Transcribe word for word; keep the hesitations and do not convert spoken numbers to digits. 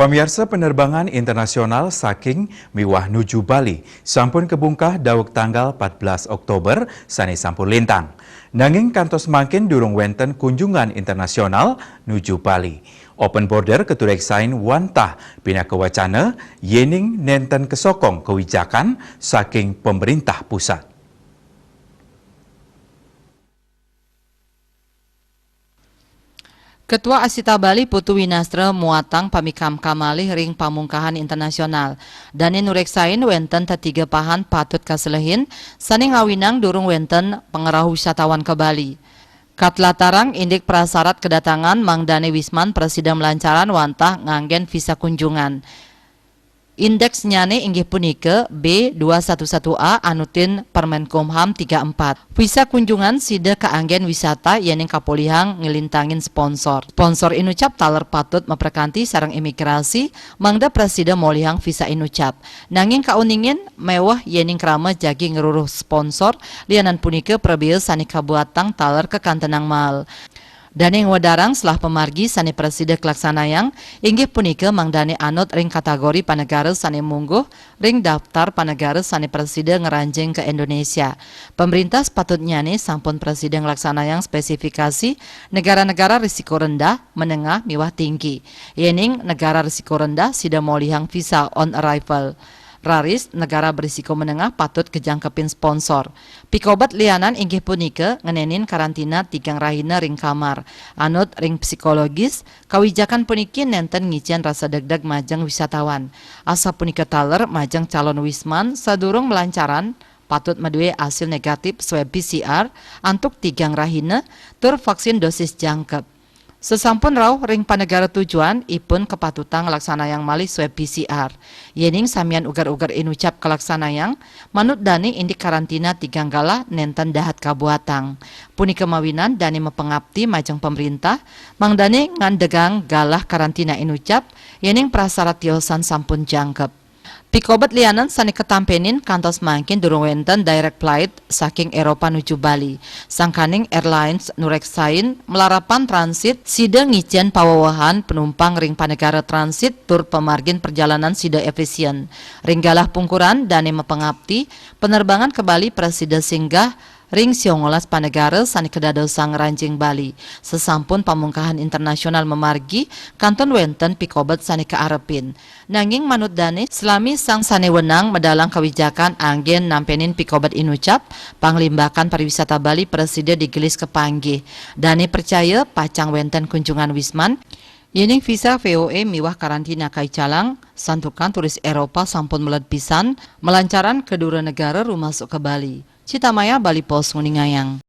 Pamiarsa, penerbangan internasional saking miwah nuju Bali sampun kabungkah daweg tanggal empat belas Oktober sane sampun lintang. Nanging kantos mangkin durung wenten kunjungan internasional nuju Bali. Open border katureksain wantah pinaka wacana yening nenten kesokong kewijakan saking pemerintah pusat. Ketua Asita Bali Putu Winastra muatang pamikamkam malih ring pamungkahan internasional. Dane nureksain wenten tetiga pahan patut kaselehin sane ngawinang durung wenten pangrauh wisatawan ka Bali. Katlatarang indik prasarat kedatangan mangdane wisman prasida malancaran wantah nganggen visa kunjungan. Indeksnyane inggih punika B dua satu satu A anutin Permenkumham tiga empat. Visa kunjungan sida kaanggen wisata yening kapolihang nglintangin sponsor. Sponsor inucap taler patut maprekanti sareng imigrasi mangda prasida molihang visa inucap. Nanging kauningin meweh yening krama jagi ngruruh sponsor, lianan punika prabea sane kabuatang taler kakantenang mal. Dane ngwedarang selah pamargi sane prasida kalaksanayang, inggih punika mangdane anut ring kategori panegara sane mungguh ring daftar panegara sane prasida ngranjing ka Indonesia. Pamrintah sapatutnyane sampun prasida nglaksanayang spesifikasi negara-negara risiko rendah, menengah, miwah tinggi. Yening negara risiko rendah sida molihang visa on arrival. Raris, negara berisiko menengah patut kajangkepin sponsor. Pikobet lianan inggih punika ngenenin karantina tigang rahina ring kamar. Anut ring psikologis, kawijakan puniki nenten ngicen rasa degdeg majeng wisatawan. Asapunika taler majeng calon wisman sadurung malancaran patut madue asil negatif swab P C R antuk tigang rahina tur vaksin dosis jangkep. Sasampun rauh ring panegara tujuan, ipun kapatutang nglaksanayang malih swab P C R. Yening samian uger-uger inucap kalaksanayang, manut dane indik karantina tigang galah nenten dahat kabuatang. Punika mawinan dane mapangapti majeng pamrintah, mangdane ngandegang galah karantina inucap, yening prasarat tiosan sampun jangkep. Pikobet lianan sane katampenin kantos mangkin durung wenten direct flight saking Eropa nuju Bali. Sangkaning airlines nureksain malarapan transit sida ngicen pawewehan penumpang ring panegara transit tur pamargin perjalanan sida efisien. Ring galah pungkuran dane mapangapti, penerbangan ka Bali prasida singgah ring siongolas panegara sane kadadosang ngranjing Bali. Sasampun pamungkahan internasional mamargi, kantun wenten pikobet sane kaarepin. Nanging manut dane, salami sang sane wenang medalang kawijakan anggen nampenin pikobet inucap, panglimbakan pariwisata Bali prasida digelis kapanggih. Dane pracaya pacang wenten kunjungan wisman, yening visa V O A miwah karantina kaicalang, santukan turis Eropa sampun meled pisan malancaran ka dura negara rumasuk ka Bali. Citamaya Bali Post nguningayang.